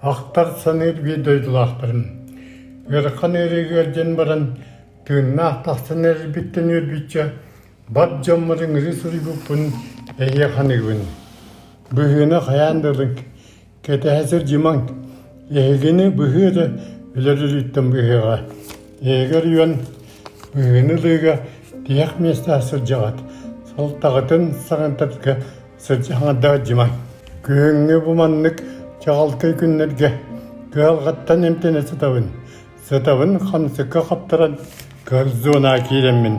Ахтар-саныыр биир дойдулаахтарым, ыарахан ыарыыга ыалдьан баран, тыыннаах тахсан эрэрбиттэн үөрбүччэ, бар дьоммор ыҥырыы суруйбуппун эһиэхэ аныыбын. Быһыыны хайаан да ылыҥ, кэтэһэ сылдьымаҥ, эһигини быһыы эрэ өлөр өлүүттэн быыһыаҕа. Эһиги оройуон быһыыны ылыыга тиһэх миэстэҕэ сылдьаҕыт, сылтаҕытын саҥардарга Сылдьаҥардаах Күһүҥҥү бу маннык чаҕылкай күннэргэ кыһалҕаттан эмтэнэ сытабын. Сытабын хамсыкка хаптаран кыһыл зонаҕа киирэммин.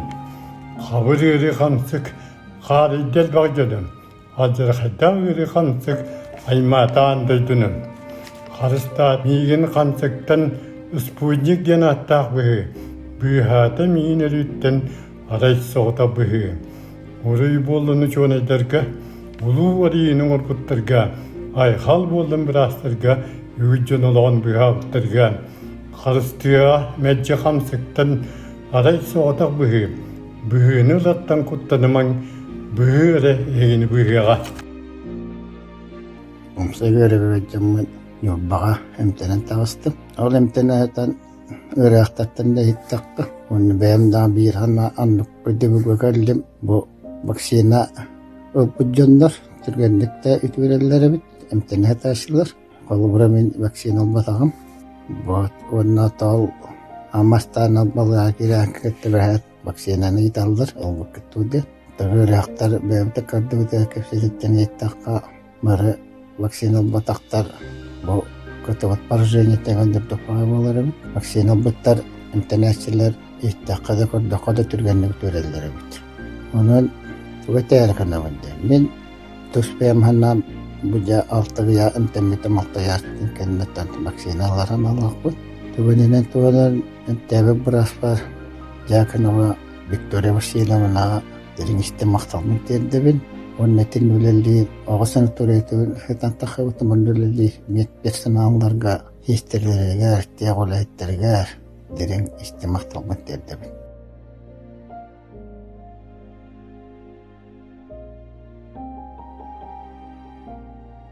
Хабыр ыарыы хамсык хаарыйда элбэх дьону, алдьархайдаах ыарыы хамсык аймаатаан дойдуну. Харыстаат миигин хамсыктан спутник диэн ааттаах быһыы, быыһаата миигин өлүүттэн арай соҕотох быһыы. Уруй буоллун учуонайдарга, улуу арыйыыны оҥорбуттарга, айхал буоллун быраастарга, үгүс дьон олоҕун быыһаабыттарга, харыстыаҕа мэлдьи хамсыктан арай соҕотох быһыы, быһыыны ылаттан куттанымаҥ, быһыы эрэ эһигини быыһыаҕа. Умса үөрэбэбит дьоммун Ньурбаҕа эмтэнэн таҕыстым. Ол эмтэнэ сытан Ыарыһахтартан да иһиттэххэ уонна бэйэм даҕаны биир санаа оннук өйдөбүлгэ кэллим. Бу вакцина ылбыт дьоннор түргэнник да үтүөрэллэр эбит, эмтэнэ сатааччылар. Холобура мин вакцина ылбатаҕым. Вот уонна тоол аммастаан балыыһа киирээҥҥэ кытта бэһээт вакцинаны ыыталлар, ылбыккыт дуу диэн. Ыарыһахтар бэйэбит да көрдүбүт кэпсэтиттэн ыйыттахха Бары вакцина ылбатахтар бу көтөҕөт поражениеттан өллөрдөххө буолар эбит. Вакцина ылбыттар эмтэнээччилэр иһиттэххэ да көрдөххө да түргэнник үтүөрэллэр эбит. Онон тугу этээри гынабын диэн мин тус бэйэм санаам бу дьэ алтыгыйа эмтэммитим алтыйаатын кэнниттэн вакцина ыларын алыахпын. Түгэнинэн туһанан эмтээбит бырааспар Дьяконова Виктория Васильевнаҕа дириҥ истиҥ махталбын тиэрдэбин уонна итин үлэлиир оҕо санаториятыгар сытан тахсыбытым онно үлэлиир медперсоналларга сиэстэрэлэригэр, тиэх үлэһиттэригэр дириҥ истиҥ махталбын тиэрдэбин.